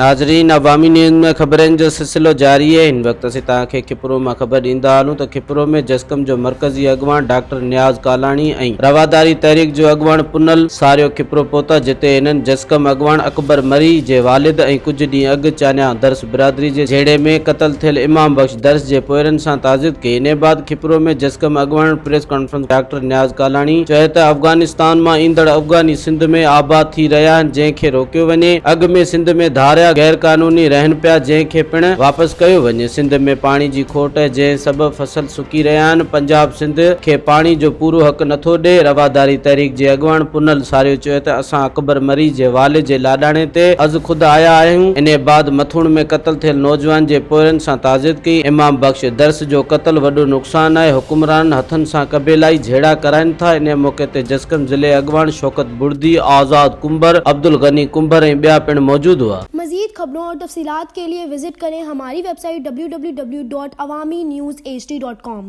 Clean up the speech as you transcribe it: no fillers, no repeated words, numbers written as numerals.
ناظرين عوامي نيوز ۾ خبرن جو سلسلو جاري آهي هن وقت اسين توهان کي کپرو مان خبر ڏيندا هلون ته کپرو ۾ جسقم جو مرڪزي اڳواڻ ڊاڪٽر نياز ڪالاڻي ۽ رواداري تحريڪ جو اڳواڻ پنهل ساريو کپرو پهتا جتي هنن جسقم اڳواڻ اڪبر مري جي والد ۽ ڪجهه ڏينهن اڳ چانيا درس برادري جي جهيڙي ۾ قتل ٿيل امام بخش درس جي پوئرن سان تعزيت ڪئي انهي بعد کپرو ۾ جسقم اڳواڻن press conference doctor Niaz Kalani چيو ته افغانستان مان ايندڙ افغاني سنڌ ۾ آباد ٿي رهيا آهن جنهن کي روڪيو وڃي، اڳ ۾ سنڌ ۾ ڌاريا غير قانوني رهن پيا جنهن کي پڻ واپس ڪيو وڃي، سنڌ ۾ پاڻي جي کوٽ آهي جنهن سبب فصل سڪي رهيا آهن، پنجاب سنڌ کي پاڻي جو پورو حق نٿو ڏي، رواداري تحريڪ جي اڳواڻ پنهل ساريو چيو ته اسان اڪبر مري جي والد جي لاڏاڻي تي از خود آيا آهيون، انهي بعد مٿوڻ ۾ قتل ٿيل نوجوان جي پوئرن سان تعزيت ڪئي، امام بخش درس جو قتل وڏو نقصان آهي، حڪمرانن هٿن سان قبيلائي جهيڙا ڪرائين ٿا، انهي موقعي تي جسقم ضلعي اڳواڻ شوڪت بڙدي، آزاد ڪنڀر، عبدالغني ڪنڀر ۽ ٻيا پڻ موجود هئا. مزيد خبرون اور تفصيلات کے لئے وزٽ ڪرين ھماري web site www.awamiNewsHD.com.